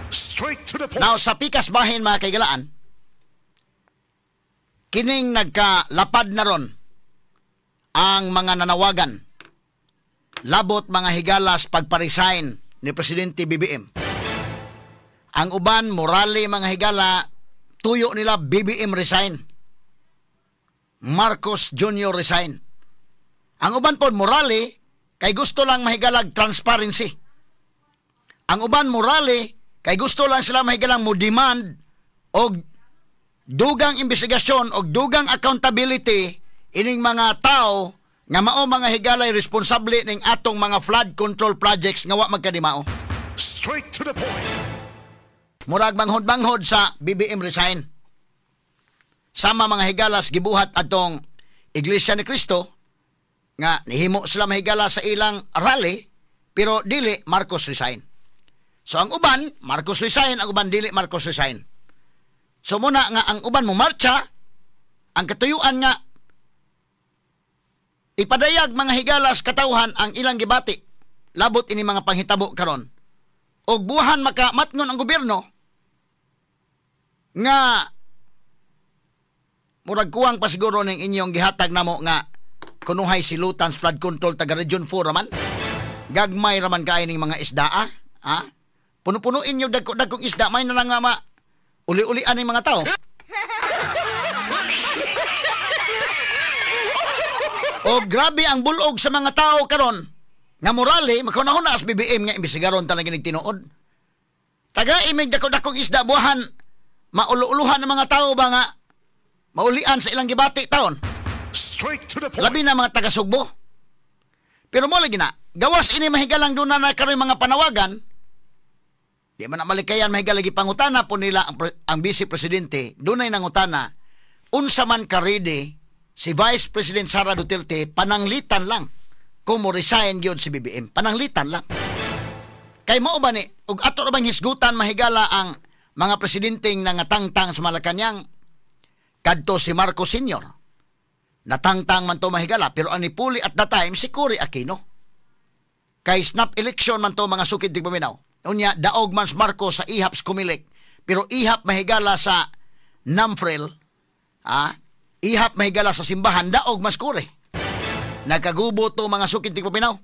Straight to the point. Now, sa pikas bahin, mga kaigalaan, kining nagkalapad na ron ang mga nanawagan labot, mga higalas, pagpa-resign ni Presidente BBM. Ang uban, morale, mga higala, tuyo nila BBM resign, Marcos Jr. resign. Ang uban po, morale, kay gusto lang mahigalag transparency. Ang uban, morale, kay gusto lang sila mahigalang mo demand og dugang investigasyon og dugang accountability ining mga tao nga mao, mga higalay, responsable ning atong mga flood control projects nga wa magkadimao. Straight to the point. Murag manghod-manghod sa BBM resign. Sama, mga higalas, gibuhat atong Iglesia ni Cristo nga nihimo sila, mahigala, sa ilang rally pero dili Marcos resign. So ang uban Marcos resign, ang uban dili Marcos resign. So muna nga ang uban mo marcha, ang katuyuan nga ipadayag, mga higalas, katawhan ang ilang gibati labot ini mga panghitabo karon. Og buhan makamatngon ang gobyerno nga murag kuwang pa siguro ning inyong gihatag namo nga kunuhay silutan sa flood control, taga Region 4 raman. Gagmay raman kay ning mga isda, ah. Ha? Puno-punuin nyo dagko-dagkong isda, may na lang nga ma uli-ulian ning mga tao. O grabe ang bulog sa mga tao karon nga morale makaunahon na as BBM nga imbestigaron talaga ning tinuod. Taga imig dako-dakong isda, buhan mauluuluhan ng mga tao ba nga maulian sa ilang gibati taon. Straight to the point. Labi na mga taga-Sugbo. Pero mo lagi na, gawas ini, mahigalang, doon na karon mga panawagan, di man na malikayan, mahigala, gipangutana po nila ang vice presidente, dunay nangutana, unsa man ka-ready si Vice President Sara Duterte pananglitan lang kung mo resign gyud si BBM? Pananglitan lang. Kay mao ba ni, ug ato ra bang hisgutan, mahigala, ang mga presidenteng nangatangtang sa Malacañang kadto si Marcos Sr.? Natangtang man to, mahigala, pero ang nipuli at the time si Cory Aquino. Kay snap election man to, mga sukid tigpaminaw. Unya, daog man si Marcos sa ihap sa Comelec, pero ihap, mahigala, sa Namfrel, ihap, mahigala, sa simbahan, daog mas Cory. Nagkagubo to, mga sukid tigpaminaw.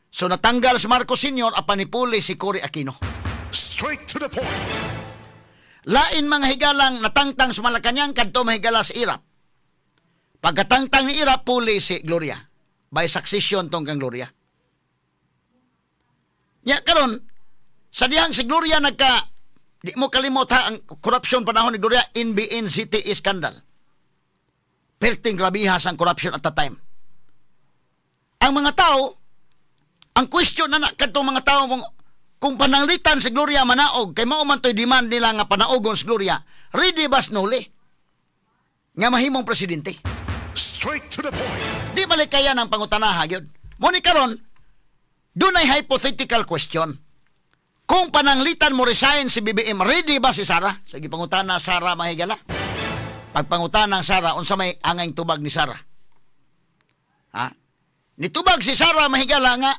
So natanggal si Marcos Sr. apan nipuli si Cory Aquino. Straight to the point. Lain, mga higalang natangtang sa Malacañang kadto, mahigala, sa Erap. Pagkatangtang ni Erap, puli si Gloria. By succession tong kang Gloria. Ya karon sa dihang si Gloria nagka, di mo kalimot ha, ang corruption panahon ni Gloria, NBN CTE scandal. Perting grabihas ang corruption at the time. Ang mga tao, ang question na na kadtong mga tao mong kung pananglitan si Gloria manaog, kay mao man to'y demand nila nga panaogon si Gloria, ready ba si Noli nga mahimong presidente? Straight to the point. Di balik kaya ng pangutanaha gyud. Mo ni karon, dunay hypothetical question. Kung pananglitan mo resign si BBM, ready ba si Sara? Sige, pangutana Sara, mahigala. Pagpangutana ang Sara, unsa may angay tubag ni Sara? Ha? Nitubag si Sara, mahigala, nga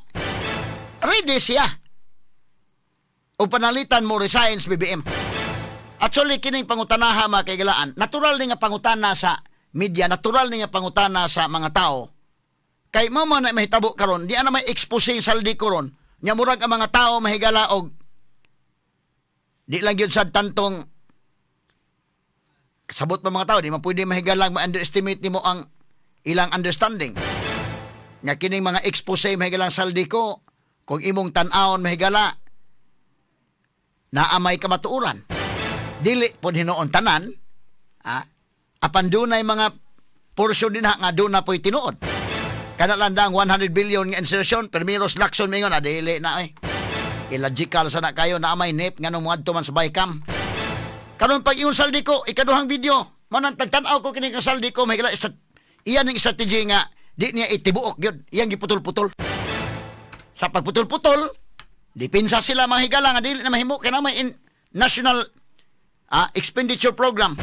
ready siya o panalitan mo resign si BBM. Actually, kining pangutanaha, mga kaigalaan, natural ni nga pangutana sa media, natural ni nga pangutana sa mga tao. Kay mo mo na mahitabo karon, di ana may expose sa Zaldy Co ron. Nya murag ang mga tao, mahigala, og di lang gyud sad tantong kasabot pa mga tao, di man pwede, mahigalang, ma-underestimate nimo ang ilang understanding. Nga kining mga expose, mahigalang, Zaldy Co, kung imong tan-awon, mahigala, naa may kamatuoran. Dili pod hinuon tanan, apan dunay mga portion din ha nga doon na po'y tinuod. Kana lang ang 100 billion nga insertion, Permiros Lacson mingon na dili na eh. Illogical sana kayo na may NEP nga nung muadto man sa Bicam. Karon pag ingon Zaldy Co, ikaduhang video, mo nang tagtan-aw ko kini kang Zaldy Co, may iyan ang strategy nga di niya itibuok gyud, iyang giputol-putol. Sa pagputol-putol, dipinsa sila, mga higala, nga dili na mahimo kay na may in national expenditure program.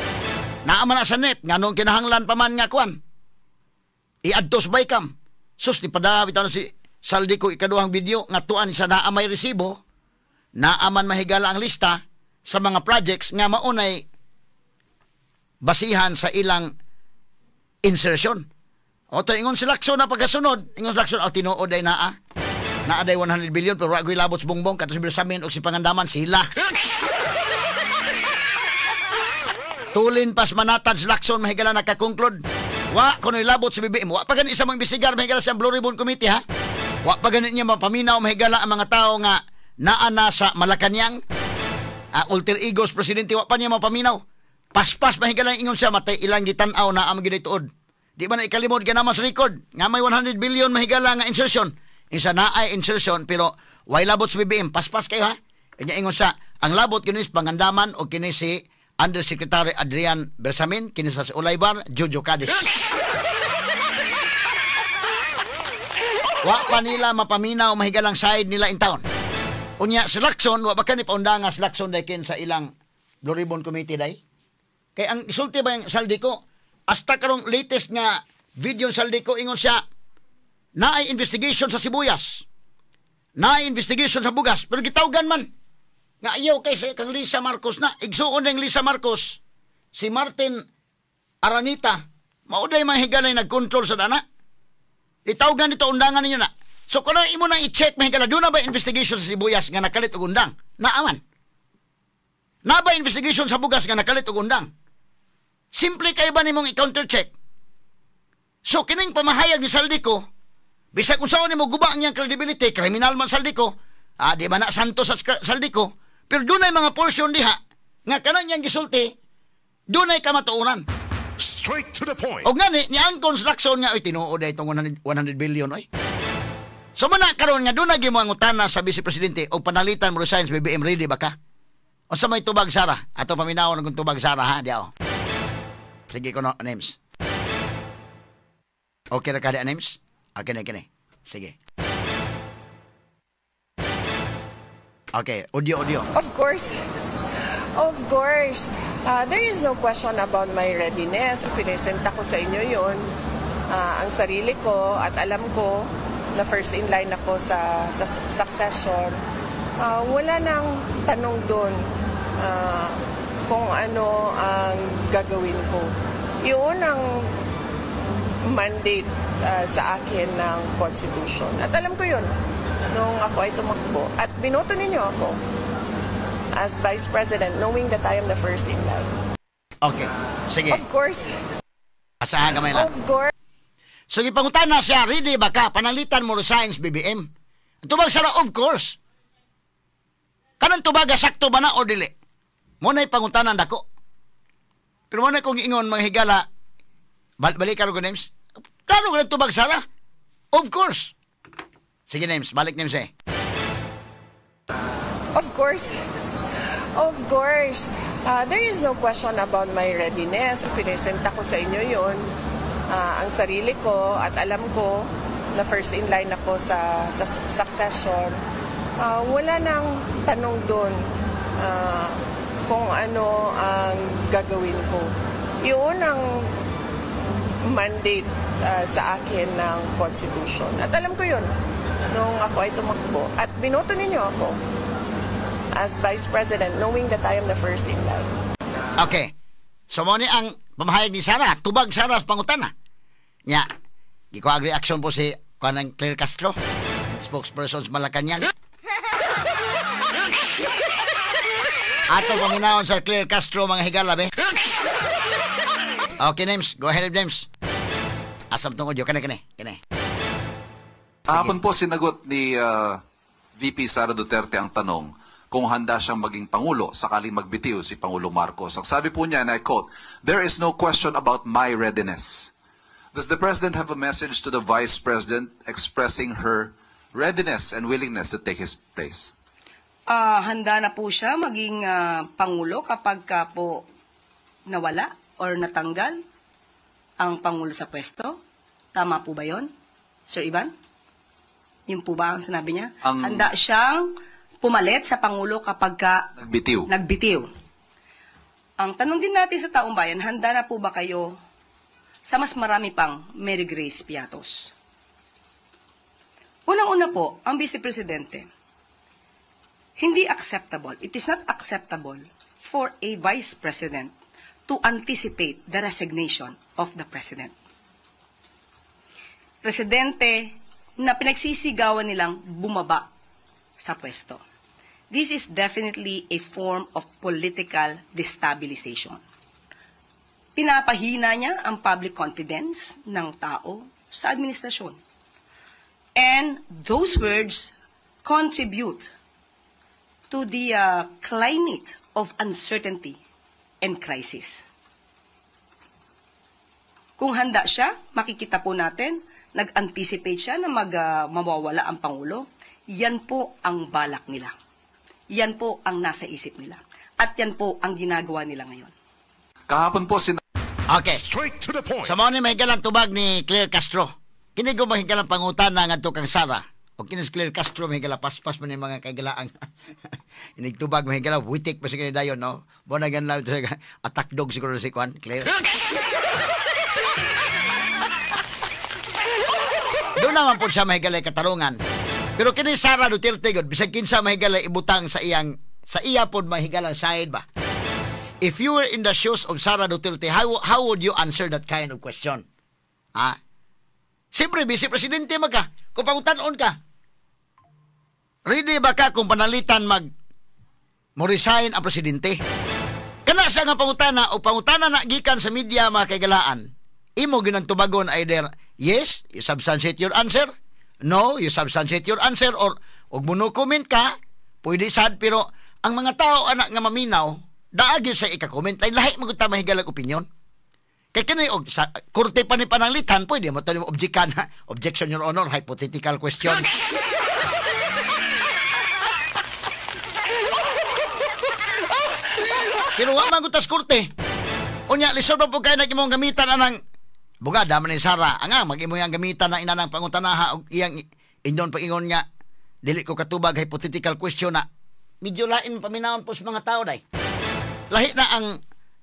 Naa man na sa NEP nganong kinahanglan pa man nga kuan, iadto sa Bicam? Sus, ni pada bitaw na si Zaldy Co ikaduhang video nga tuan sa naa may resibo, naa man, mahigala, ang lista. sa mga projects nga maunay basihan sa ilang insertion. O to ingon si Lacson na pagkasunod, ingon si Lacson, oh, tinuod ay naa. Naa day 100 billion pero wa labot sa Bongbong kato si Bersamin og si Pangandaman sila. Tulin pas manatad si Lacson, mahigala nakakonklud. Wa kuno labot sa BBM. Wa pa gani sa mga imbestigar, mahigala sa Blue Ribbon Committee ha. Wa pa gani niya mapaminaw, mahigala, ang mga tao nga naa na sa Malacañang. Alter egos presidente, wa pa niya mapaminaw. Paspas, mahigala, ingon siya matay ilang gitan-aw na ang gyud tuod. Di ba na ikalimod ka naman sa record nga may 100 billion, mahigala, nga insertion. Isa na ay insertion pero way labot sa BBM. Paspas kayo ha. Kanya ingon siya, ang labot kini Pangandaman o kini si Undersecretary Adrian Bersamin, kini sa Olaybar, Jojo Cadiz. Wa pa nila mapaminaw, mahigalang, side nila in town. Unya si Lacson, wa ba kani paundanga si Lacson day kin sa ilang Blue Ribbon Committee day? Kay ang isulti ba yung Zaldy Co, hasta karong latest nga video Zaldy Co, ingon siya, naay investigation sa sibuyas, naay investigation sa bugas, pero gitawgan man nga ayaw kay sa kang Lisa Marcos na igsuon ng Lisa Marcos si Martin Aranita, mauday mga higalay nagkontrol sa dana. Itawgan dito undangan ninyo na. So kung imo nang i-check, mahigala, doon na ba investigation sa sibuyas nga nakalit og undang? Naaman. Na ba investigation sa bugas nga nakalit og undang? Simple kayo ba nimong i-counter check? So kining pamahayag ni Zaldy Co, bisag unsaon nimo guba ang iyang credibility, kriminal man Zaldy Co, di ba na santo sa Zaldy Co, pero dunay mga portion diha nga kanang niyang gisulti, dunay kamatuoran. Straight to the point. O ngani, ni Angkon Lacson nga, oy, tinuod ay itong 100 billion, oy. So muna karon nga dunay gimo ang utana sa Vice Presidente o panalitan mo resign sa BBM, ready ba ka? O sa may tubag Sara, ato paminawon kung tubag Sara ha, diaw. Sige ko no, names. Okay ra ka di, names? Okay na kini. Sige. Okay, audio audio. Of course. Of course. There is no question about my readiness. Pinesenta ko sa inyo yun. Ang sarili ko at alam ko na first in line ako sa succession. Wala nang tanong doon kung ano ang gagawin ko. Yun ang mandate sa akin ng Constitution. At alam ko yun nung ako ay tumakbo. At binoto ninyo ako as Vice President knowing that I am the first in line. Okay, sige. Of course. Asahan kamay lang. Of course. So gipangutana siya, ready ba ka? Panalitan mo resign sa BBM. Tubag sara, of course. Kanang tubaga, sakto ba na o dili? Mo na'y pangutanan dako. Pero mo na kong ingon, mga higala, balik ka rin, names. Klaro ka tubag sara. Of course. Sige, names. Balik, names eh. Of course. Of course. There is no question about my readiness. Pinesenta ko sa inyo yun. Ang sarili ko at alam ko na first in line ako sa succession. Wala nang tanong doon kung ano ang gagawin ko. Yun ang mandate sa akin ng Constitution. At alam ko yun nung ako ay tumakbo. At binoto ninyo ako as Vice President knowing that I am the first in line. Okay. So mo ni ang pamahayag ni Sara, tubag Sara sa pangutana. Nya, gikuha reaction po si kuan Claire Castro, spokesperson sa Malacañang. Ato paminawon sa Claire Castro, mga higala be. Okay, names. Go ahead, names. Asam tong audio. Kani, kani. Kani. Kahapon po sinagot ni VP Sara Duterte ang tanong kung handa siyang maging Pangulo sakaling magbitiw si Pangulong Marcos. Ang sabi po niya, and I quote, "There is no question about my readiness." Does the President have a message to the Vice President expressing her readiness and willingness to take his place? Handa na po siya maging Pangulo kapag ka po nawala or natanggal ang Pangulo sa pwesto? Tama po ba yon, Sir Ivan? Yun po ba ang sinabi niya? Handa siyang pumalit sa Pangulo kapag ka Nagbitiw. Nagbitiw. Ang tanong din natin sa taong bayan, handa na po ba kayo sa mas marami pang Mary Grace Piatos? Unang-una po, ang Vice Presidente, Hindi acceptable. It is not acceptable for a vice president to anticipate the resignation of the president. Presidente na pinagsisigawan nilang bumaba sa pwesto. This is definitely a form of political destabilization. Pinapahina niya ang public confidence ng tao sa administrasyon. And those words contribute to the climate of uncertainty and crisis. Kung handa siya, makikita po natin, nag-anticipate siya na mawawala ang Pangulo. Yan po ang balak nila. Yan po ang nasa isip nila. At yan po ang ginagawa nila ngayon. Kahapon po Okay. Straight to the point. Sa mao ni mahigalang tubag ni Claire Castro. Kini ko mahigalang pangutana ngadto kang Sara. O kini si Claire Castro mahigala paspas man ni mga kaigalaang inigtubag mahigala witik pa siguro dayon, no. Mo na gan lang attack dog siguro si Kwan Claire. Doon naman po siya mahigala katarungan. Pero kini Sara Duterte gud bisag kinsa mahigala ibutang sa iyang sa iya pod mahigalang side ba. If you were in the shoes of Sara Duterte, how would you answer that kind of question? Ha? Siyempre, vice presidente man ka. Kung pangutan-on ka, ready ba ka kung panalitan mo resign ang presidente? Kana siya nga pangutana o pangutana na gikan sa media mga kaigalaan, imo ginang tubagon either yes, you substantiate your answer, no, you substantiate your answer, or og mo no comment ka, pwede sad, pero ang mga tao anak nga maminaw, daag yun sa ika-comment, ay lahi mo ta mahigalag opinion. Kay kini og sa korte pa ni pananglitan, pwede mo to objekan. Objection, Your Honor, hypothetical question. Pero wa man gud tas korte. Unya lisod pa pud kay nag imong gamitan anang bugada man ni Sara. Ang mag-imo yang gamitan na inanang pangutanaha og iyang inyon paingon nga dili ko katubag hypothetical question na medyo lain paminawon po sa mga tao day. Lahi na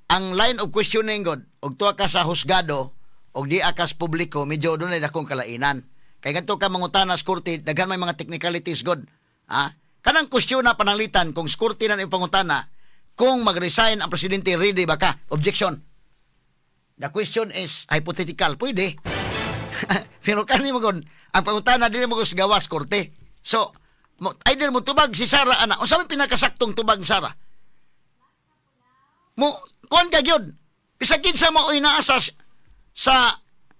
ang line of questioning god og tuwa ka sa husgado og di ka sa publiko, medyo dunay dakong kalainan. Kay kadto ka mangutana sa korte, daghan may mga technicalities god. Ha? Kanang question na pananglitan kung sa korte na ipangutana kung mag-resign ang presidente, ready ba ka? Objection. The question is hypothetical. Pwede. Pero kani mo god, ang pangutana dili mo sa gawas korte. So, either mo tubag si Sara ana. Unsa may pinakasaktong tubag ni Sara? Mo kuan ka gyud. Bisag kinsa mo oy naa sa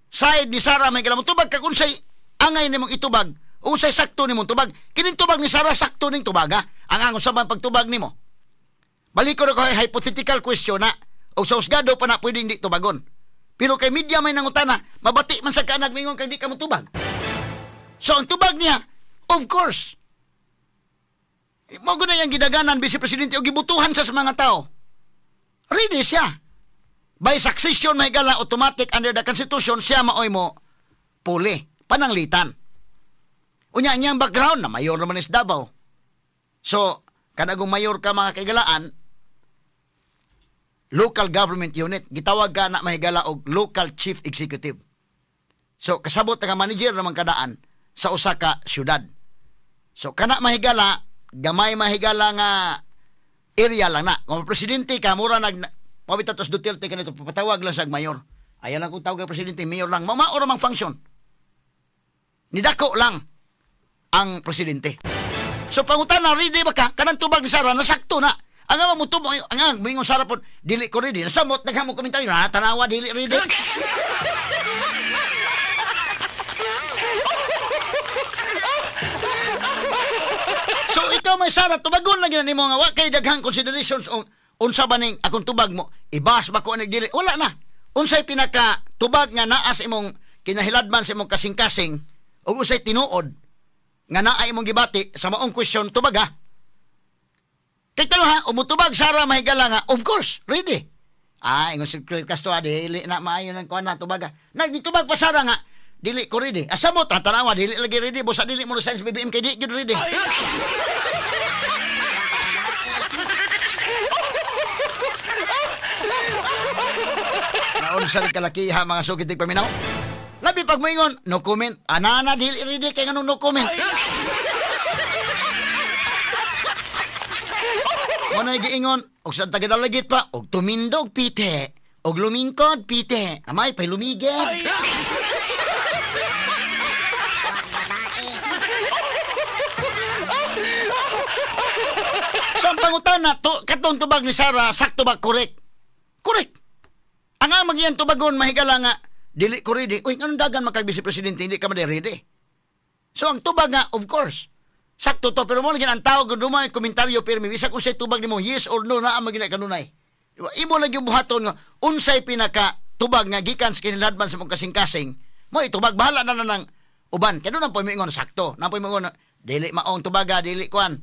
side ni Sara may mo tubag ka unsay angay nimong itubag, unsay sakto nimong tubag. Kining tubag ni Sara sakto ning tubaga. Ang angon sa man pagtubag nimo. Balik ko na ko hypothetical question na og sa husgado pa na pwedeng di tubagon. Pero kay media may nangutana, mabati man sa ka nagmingon kay di ka motubag. So ang tubag niya, of course. Mao gud na iyang gidaganan vice presidente og gibutuhan sa mga tao. Ready siya. By succession may gala automatic under the Constitution siya maoy mo puli pananglitan. Unya niyang background na mayor naman is Davao. So kanagong mayor ka mga kaigalaan, local government unit gitawag ka na mahigala og local chief executive. So kasabot nga manager naman kadaan sa usa ka syudad. So kana mahigala gamay mahigala nga area lang na. Kung presidente ka, mura nag pawitatos Duterte kanito, papatawag lang sa mayor. Ayaw lang kung tawag ang presidente, mayor lang. Mamaoro mang function. Nidako lang ang presidente. So pangutana, ready ba ka? Kanang tubag ni Sara, nasakto na. Ang ama mo tubag, ang moingon Sara po, dili ko ready. Nasamot, naghamong komentaryo, na tanawa, dili ready. So ikaw may Sara, tubagon na gina nimo nga wa kay daghang considerations unsa ba ning akong tubag mo, ibas ba ko ani dili, wala na. Unsay pinaka tubag nga naa sa imong kinahiladman sa imong kasing-kasing ug unsay tinuod nga naa imong gibati sa maong question tubag ha. Kay talo ha, umutubag Sara mahigala nga, of course, ready. Ah, ingon si Claire Castro, dili na maayo nang kuan na tubag ha. Nagtubag pa Sara nga dili ko ready. Asa mo tatanawa dili lagi ready busa dili mo resign sa BBM kay di gyud ready. Naunsa rin kalakiha mga sugid paminaw. Labi pag moingon no comment. Anana dili ready kay nganong no comment. Mo na giingon og sa tagadalagit pa og tumindog pite og lumingkod pite. Amay pay lumigid. Sa pangutana to katong tubag ni Sara, sakto ba, correct? Correct. Ang ang magiyan tubagon mahigala nga dili ko ready. Uy, nganong dagan makag vice presidente hindi ka man ready? So ang tubag nga, of course, sakto to, pero mo lagi ang tao kung dumay komentaryo pero may bisag unsay tubag nimo, yes or no, naa man gina kanunay. Diba? Imo lang yung buhaton nga unsay pinaka tubag nga gikan sa kiniladman sa mong kasing-kasing mo itubag, bahala na na ng uban. Kay doon ang pumingon sakto, na pumingon dili maong tubaga, dili kuan.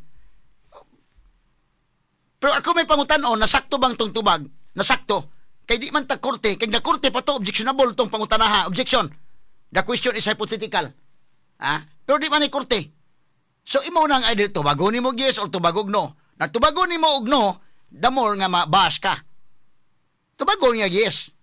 Pero ako may pangutan-on, nasakto bang tong tubag? Nasakto. Kay di man ta korte, kay na korte pa to, objectionable tong pangutanaha. Objection. The question is hypothetical. Ha? Pero di man ni korte. So imo nang either tubagon nimo yes or tubagog no. Nagtubagon nimo og no, the more nga ma-bash ka. Tubagon nga yes.